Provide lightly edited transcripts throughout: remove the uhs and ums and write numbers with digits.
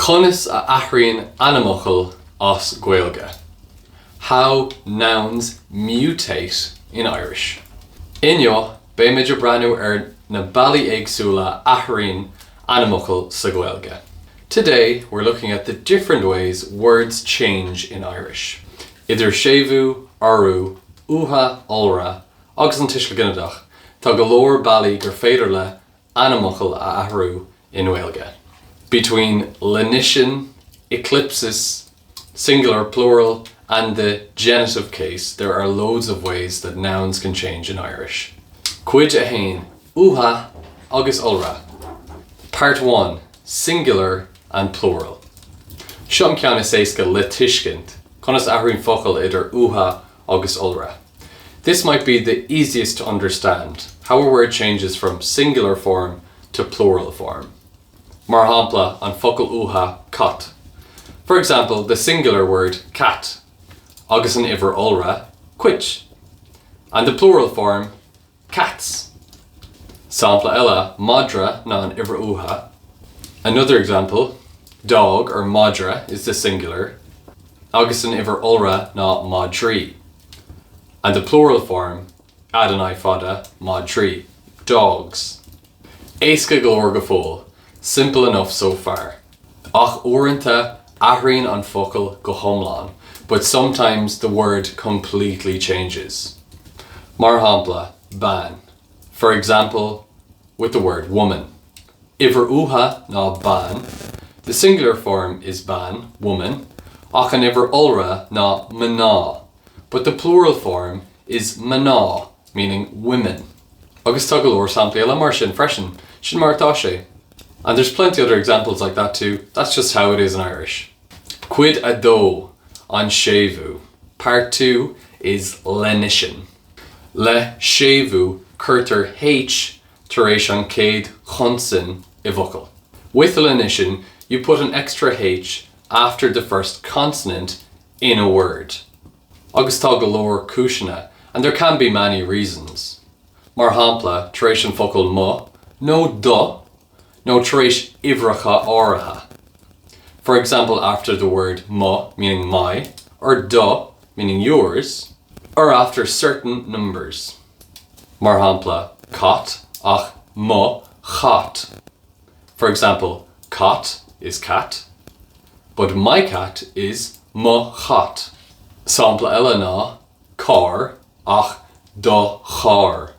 Conas a athraíonn ainmfhocail as Gaeilge? How nouns mutate in Irish. Inniu, beimid ag breathnú ar na bealaí éagsúla a athraíonn ainmfhocail sa Ghaeilge. Today, we're looking at the different ways words change in Irish. Idir séimhiú, urú, uatha, iolra agus an tuiseal ginideach, tá go leor bealaí gur féidir le ainmfhocal a athrú i nGaeilge. Between lenition, eclipsis, singular, plural and the genitive case, there are loads of ways that nouns can change in Irish. Cuid 1, Uatha agus Iolra Part 1, Singular and Plural Seo an ceann is éasca le tuiscint, conas athraíonn focal idir uatha agus iolra. This might be the easiest to understand, how a word changes from singular form to plural form. Mar shampla, an focal uatha cat. For example, the singular word cat, agus an uimhir iolra cait, and the plural form cats. Sampla eile, madra ná an uimhir uatha. Another example, dog or madra is the singular, agus an uimhir iolra ná madraí. And the plural form, add an i fada, madraí, dogs. Éasca go leor go fóill, simple enough so far. Ach uaireanta athraíonn an focal go hiomlán, but sometimes the word completely changes. Mar shampla, bean. For example, with the word woman. Uimhir uatha ná bean, the singular form is bean, woman, ach an uimhir iolra ná mná, but the plural form is mná, meaning women. Agus tá go leor samplaí eile mar sin freisin, sin mar atá sé. And there's plenty other examples like that too, that's just how it is in Irish. Cuid 2, An séimhiú. Part 2 is lenition. Le séimhiú cuirtear H tar éis an chéad chonsan i bhfocal. With lenition you put an extra H after the first consonant in a word. Agus tá go leor cúiseanna, and there can be many reasons. Mar shampla, tar éis an focal mo nó do nó tar éis uimhreacha áirithe. For example after the word mo, meaning my, or do, meaning yours, or after certain numbers. Mar shampla, cat ach mo chat. For example, cat is cat, but my cat is mo chat. Sampla eile ná carr ach do charr.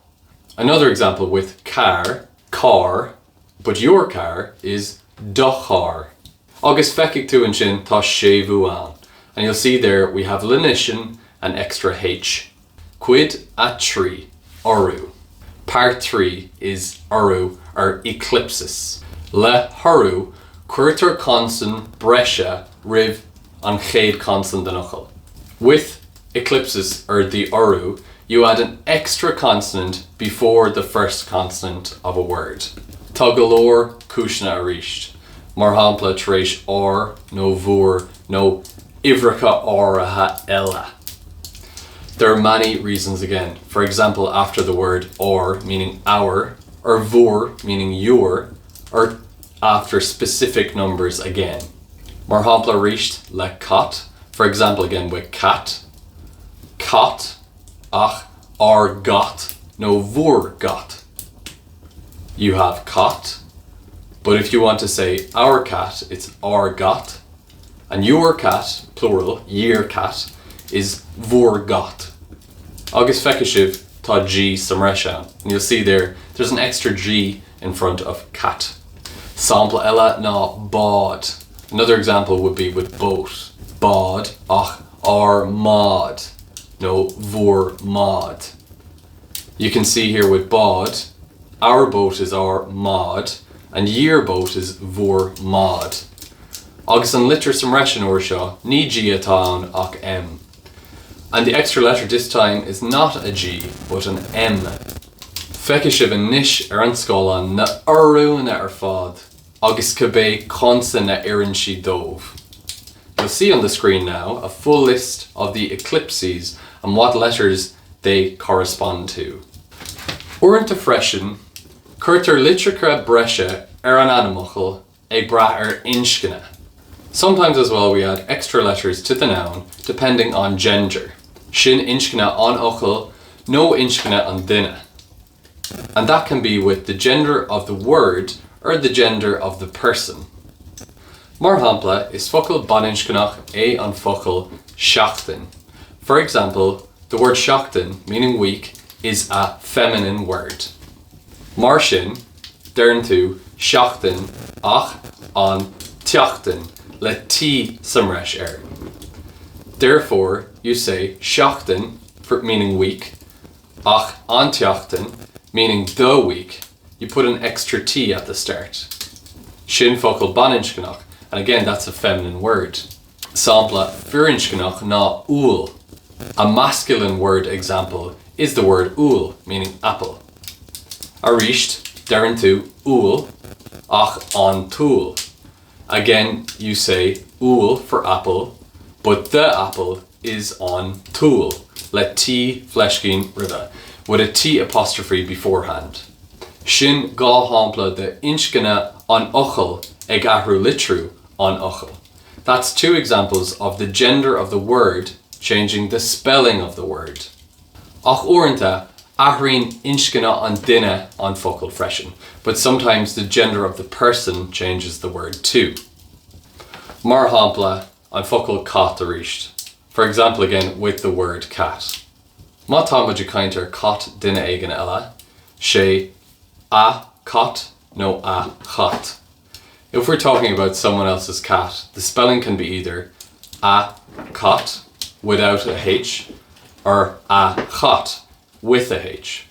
Another example with car, carr, but your car is do charr. Agus feicfidh tú ansin tá séimhiú ann. And you'll see there we have lenition and extra H. Cuid 3, Urú. Part 3 is urú or eclipsis. Le hurú, cuirtear consan breise roimh an chéad chonsan den fhocal. With eclipsis or the urú, you add an extra consonant before the first consonant of a word. Tá go leor cúiseanna arís, mar shampla tar éis ár nó bhur nó uimhreacha áirithe eile. There are many reasons again, for example after the word ár meaning our or bhur meaning your or after specific numbers again. Mar shampla arís le cat, for example again with cat, cat ach ár gcat nó bhur gcat. You have cat, but if you want to say our cat, it's ár gcat, and your cat, plural, year cat, is bhur gcat. Agus feicfidh sibh tá G sa mbreis ann. And you'll see there, there's an extra G in front of cat. Sampla eile ná bád. Another example would be with boat. Bád ach ár mbád nó bhur mbád. You can see here with bád, our boat is ár mbád and year boat is bhur mbád. Agus an litir sa mbreis an uair seo, ní G atá ann ach M. And the extra letter this time is not a G but an M. Feicfidh sibh anois ar an scáileán na urúnna ar fad agus cibé consan a oireann siad dóibh. You'll see on the screen now a full list of the eclipses and what letters they correspond to. Uaireanta freisin, cuirtear litreacha breise ar an ainmfhocal ag brath ar inscne. Sometimes as well we add extra letters to the noun depending on gender. Sin inscne an fhocail nó inscne an duine. And that can be with the gender of the word or the gender of the person. Mar shampla, is focal baininscneach é an focal seachtain. For example, the word seachtain, meaning week, is a feminine word. Mar sin, deireann tú seachtain ach an tseachtain le T sa mbreis air. Therefore, you say seachtain for meaning week ach an tseachtain meaning the week, you put an extra T at the start. Sin focal baininscneach, and again that's a feminine word. Sampla firinscneach ná úll. A masculine word example is the word úll, meaning apple. Arís, deireann tú úll ach an t-úll. Again, you say úll for apple, but the apple is an t-úll, le T fleiscín roimhe, with a T apostrophe beforehand. Sin dhá shampla de inscne an fhocail ag athrú litriú an fhocail. That's two examples of the gender of the word changing the spelling of the word. Ach uaireanta, athraíonn inscne an duine an focal freisin, but sometimes the gender of the person changes the word too. Mar shampla, an focal cat arís. For example again with the word cat. Má tá muid ag caint ar cat duine éigin eile, sé a cat nó a chat. If we're talking about someone else's cat, the spelling can be either a cat without a H or a chat with a H.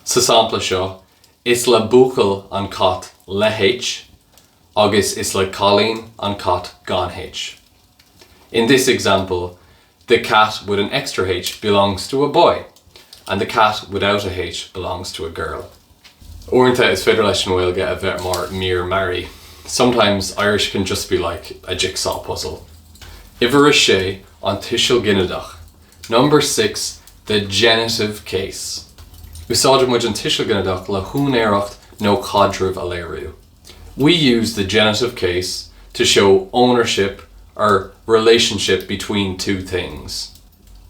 Sa sampla seo, is le buachaill an cat le H agus is le cailín an cat gan H. In this example, the cat with an extra H belongs to a boy, and the cat without a H belongs to a girl. Uaireanta is féidir leis an nGaeilge a bheith mar mír mearaí. Sometimes Irish can just be like a jigsaw puzzle. Uimhir a sé, an tuiseal ginideach. Number 6, the genitive case. Úsáideann muid an tuiseal ginideach le húinéireacht nó caidreamh a léiriú. We use the genitive case to show ownership or relationship between two things.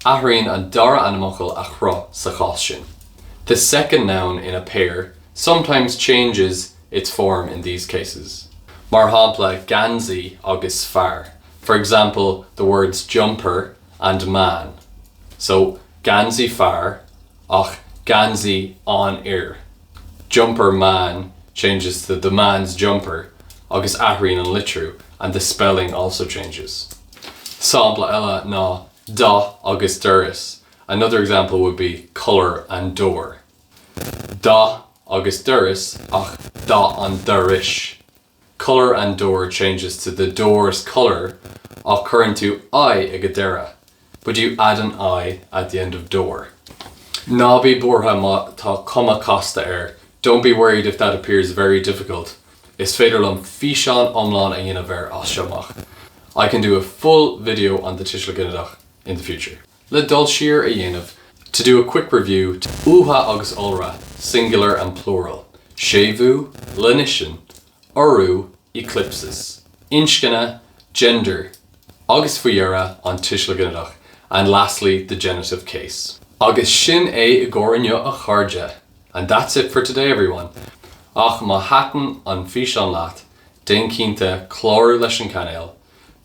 Athraíonn an dara ainmfhocal a chruth sa chás sin. The second noun in a pair sometimes changes its form in these cases. Mar shampla, geansaí agus fear. For example, the words jumper and man. So, geansaí fear ach geansaí an fhir. Jumper man changes to the man's jumper agus athraíonn an litriú and the spelling also changes. Sampla eile ná dath agus doras. Another example would be colour and door. Dath agus doras ach dath an dorais. Colour and door changes to the door's colour ach cuireann tú I ag an deireadh, but you add an I at the end of door. Ná bí buartha má tá cuma casta air, don't be worried if that appears very difficult, is féidir liom físeán iomlán a dhéanamh air as seo amach. I can do a full video on the tuiseal ginideach in the future. Le dul siar a dhéanamh, to do a quick review, uatha agus iolra, singular and plural, séimhiú, lenition, urú, eclipsis, inscne, gender, agus faoi dheireadh an tuiseal ginideach, and lastly the genitive case. Agus sin é i gcomhair inniu a chairde! And that's it for today everyone! Ach má thaitin an físeán leat, déan cinnte clárú leis an cainéal,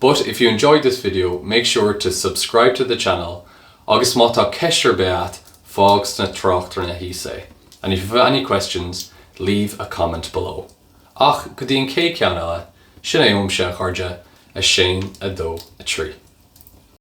But if you enjoyed this video, make sure to subscribe to the channel agus má tá ceist ar bith agat, fág sna tráchtanna thíos é. And if you have any questions, leave a comment below. Ach go dtí an chéad cheann eile, sin é uaimse a chairde, 1, 2, 3.